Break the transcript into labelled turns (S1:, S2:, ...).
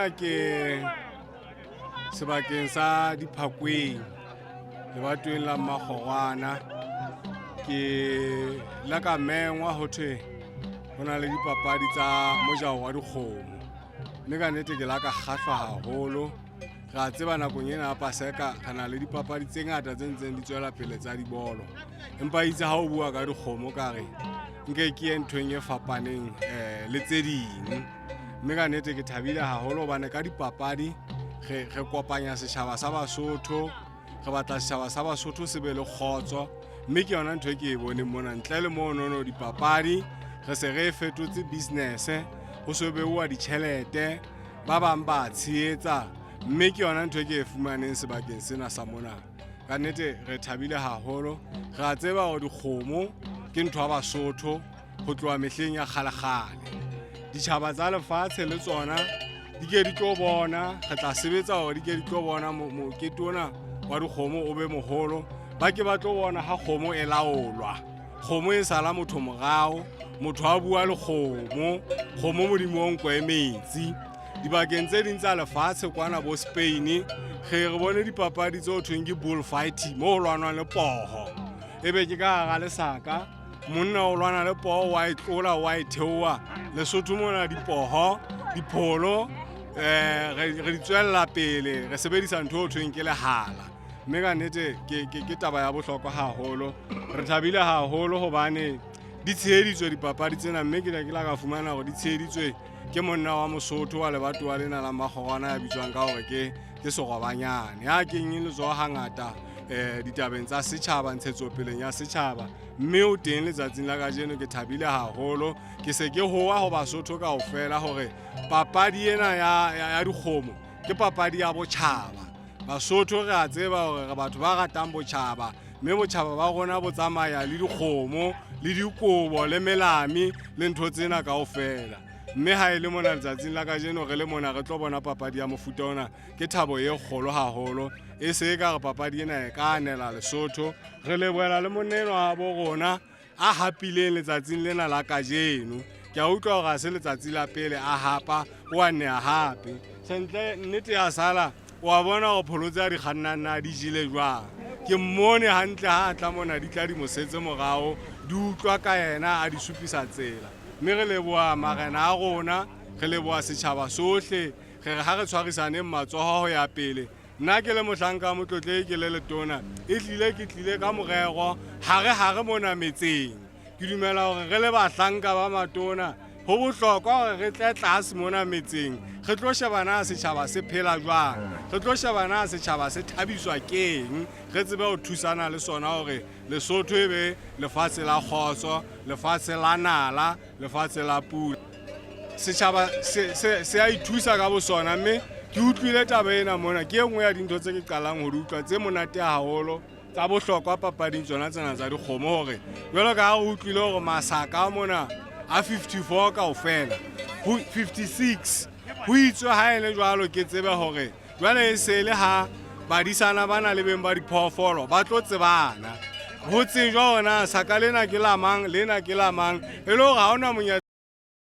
S1: Mona ke sebakeng sa Diphakweng, lebatoweng la Mmakgorwana. Ke la ka mengwa ho thwe ho na le dipapadi tsa mojao wa dikgomo, mme ka nnete ke la ka kgahlwa haholo. Re a tseba nakong ena ya Paseka re na le dipapadi tse ngata tse ntseng di tswela pele tsa dibolo, empa itse ha o bua ka dikgomo ka re nke ke ye nthong e fapaneng le tse ding. Mme ka nnete ke thabile haholo hobane ka dipapadi re kopanya setjhaba sa Basotho, re batla setjhaba sa Basotho se be le kgotso, mme ke yona ntho e ke e boneng mona. Ntle le monono dipapadi re se re e fetotse business, ho so beuwa ditjhelete, ba bang ba tshehetsa, mme ke yona ntho e ke e fumaneng sebakeng sena sa mona. Ka nnete re thabile haholo. Re a tseba hore dikgomo ke ntho ya Basotho ho tloha mehleng ya kgalekgale. Ditjhaba tsa lefatshe le tsona di ke di tlo bona, re tla sebetsa hore di ke di tlo bona mokete ona wa dikgomo o be moholo, ba ke ba tlo bona ha kgomo e laolwa, kgomo e sala motho morao, motho a bua le kgomo, kgomo modimo o nko e metsi. Dibakeng tse ding tsa lefatshe kwana bo Spain, re bone dipapadi tse ho thweng ke bull fighting, mo ho lwanwang le poho, ebe ke ka hara lesaka, monna o lwana le poho, wa e tlola, wa e theoha. Lesotho mona dipoho, dipholo, re di tswella pele, re sebedisa ntho e ho thweng ke lehala, mme ka nnete ke taba ya bohlokwa haholo. Re thabile haholo hobane di tsheheditswe dipapadi tsena, mme ke ne ke la ka fumana hore di tsheheditswe ke monna wa Mosotho wa lebatowa lena la Mmakgorwana ya bitswang ka hore ke Serobanyane, ya keng letsoho hangata ditabeng tsa setjhaba, ntshetsopeleng ya setjhaba, mme o teng letsatsing la kajeno. Ke thabile haholo, ke se ke hoa ho Basotho kaofela hore papadi ena ya dikgomo ke papadi ya botjhaba. Basotho re a tseba hore re batho ba ratang botjhaba, mme botjhaba ba rona bo tsamaya le dikgomo le dikobo le melami le ntho tsena kaofela. Mme ha e le mona letsatsing la kajeno re le mona re tlo bona papadi ya mofuta ona, ke thabo e kgolo haholo. E se e ka re papadi ena e ka anela Lesotho. Re lebohela le monna enwa wa bo rona a hapileng letsatsing lena la kajeno. Ke a utlwa hore ha se letsatsi la pele a hapa, o a nne a hape sentle. Nnete ya sala wa bona hore pholo tse a di kgannang na di jele jwang. Ke mmone hantle ha a tla mona, di tla di mo setse morao, di utlwa ka yena a di supisa tsela. Mme re leboha marena a rona, re leboha setjhaba sohle, re re ha re tshwarisaneng matsoho ho ya pele. Nna ke le mohlanka wa motlotlehi, ke le letona, e tlile ke tlile ka morero hare hare mona metseng. Ke dumela hore re le bahlanka ba matona ho bohlokwa hore re tle tlase mona metseng, re tlo sheba na setjhaba se phela jwang, re tlo sheba na setjhaba se thabiswa keng, re tsebe ho thusana le sona hore Lesotho e be lefatshe la kgotso, lefatshe la nala, lefatshe la pula. Setjhaba se a ithusa ka bosona, mme ke utlwile taba ena mona, ke e nngwe ya dintho tse ke qalang ho di utlwa tse monate haholo, tsa bohlokwa papading tsona tsena tsa dikgomo, hore jwalo ka ha re utlwile hore masaka mona a 54 kaofela, ho 56 ho itswe, ha e le jwalo ke tsebe hore jwale e se le ha badisana ba na le beng ba diphoofolo ba tlo tsebana, ho tsejwa hore na saka lena ke la mang, lena ke la mang, e le hore ha hona monyetla.